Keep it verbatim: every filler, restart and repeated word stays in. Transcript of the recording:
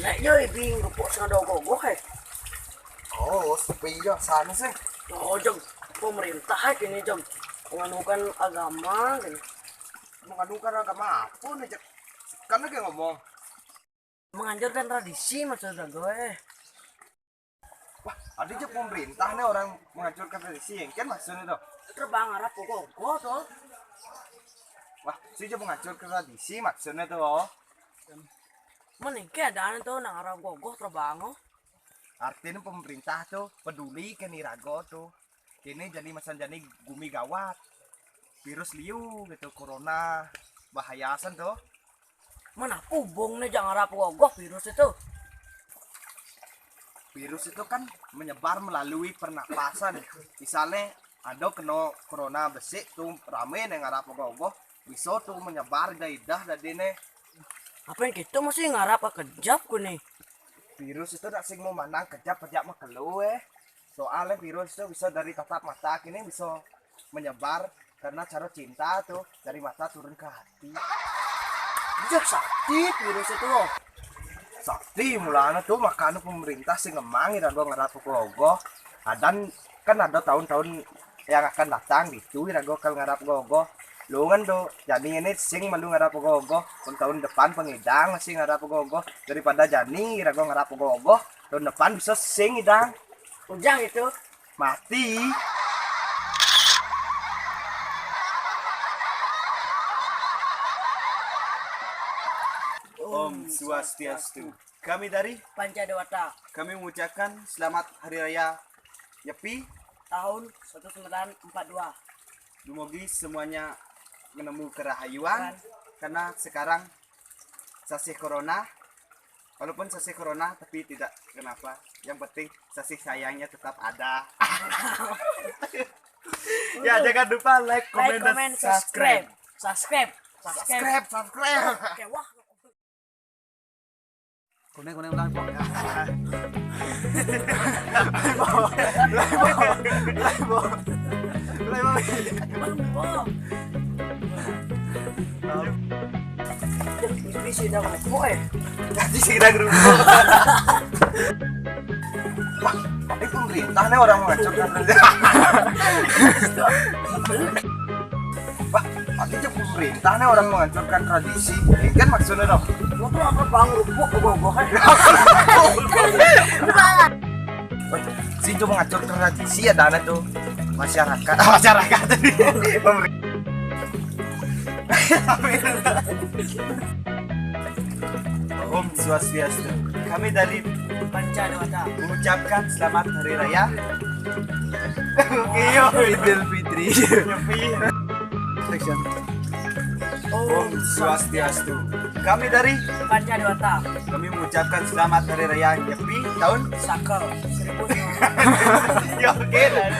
Nek yo ibing rupuk sing ado gogoh eh. Oh, sepi yo sana sih. Oh, jeng, pemerintah eh kini jeng menganukan agama kini. Menganukan agama apa nih, Cek? Kan lagi ngomong. Menganjurkan tradisi maksud gue. Wah, ada aja pemerintah nih orang menghancurkan tradisi, yang kan maksudnya tuh. Terbang arah pokok gua tuh. Wah, si aja menghancurkan tradisi maksudnya tuh. Mending kayak ada tuh nang arah gogoh terbang oh. Artinya pemerintah tuh peduli ke irago tuh. Kini jadi masa jadi gumi gawat. Virus liu gitu, corona bahaya san tuh. Mana pubung nih jangan arah gogoh virus itu. Virus itu kan menyebar melalui pernapasan. Misalnya ada kena corona besik tuh rame nih ngarap gogoh, bisa tuh menyebar dah idah tadi nih. Apa yang kita masih ngarap kejap ku nih? Virus itu nak sing mau mandang kejap kejap mah kelu eh. Soalnya virus itu bisa dari tatap mata kini bisa menyebar karena cara cinta tuh dari mata turun ke hati. Iya sakti virus itu. Sakti mulanya tuh makanya pemerintah sing ngemang irago ngarap gogoh. Dan kan ada tahun-tahun yang akan datang gitu irago kal ngarap gogoh. Lu kan tuh jadi ini sing malu ngarap gogoh. Pun tahun depan pengidang masih ngarap gogoh daripada jani irago ngarap gogoh. Tahun depan bisa sing idang. Ujang itu. Mati. Om Swastiastu. Kami dari Panca Dewata. Kami mengucapkan selamat Hari Raya Nyepi tahun seribu sembilan ratus empat puluh dua. Dumogi semuanya menemu kerahayuan. Kan. Karena sekarang sasih corona. Walaupun sasih corona tapi tidak kenapa. Yang penting sasih sayangnya tetap ada. Ya, jangan lupa like, comment, dan subscribe. Subscribe. Subscribe. Subscribe, subscribe. Oke, wah. Kuning, kuning, ulang, Pok. Ini sih dah mau eh. Tadi sih kita geruduk. Wah, tapi pemerintah nih orang menghancurkan. Wah, tapi aja pemerintah nih orang menghancurkan tradisi. Ini kan maksudnya dong. Lu tuh apa bang rupuk ke bawah kan? Wah, si itu menghancurkan tradisi ya dana tuh masyarakat, masyarakat. Pemerintah. Om Swastiastu. Kami dari Panca Dewata mengucapkan selamat Hari Raya. Oke, yo. Idul Fitri. Nyepi. Action. Om Swastiastu. Kami dari Panca Dewata. Kami mengucapkan selamat Hari Raya Nyepi tahun Saka seribu sembilan ratus. Ya, oke lah.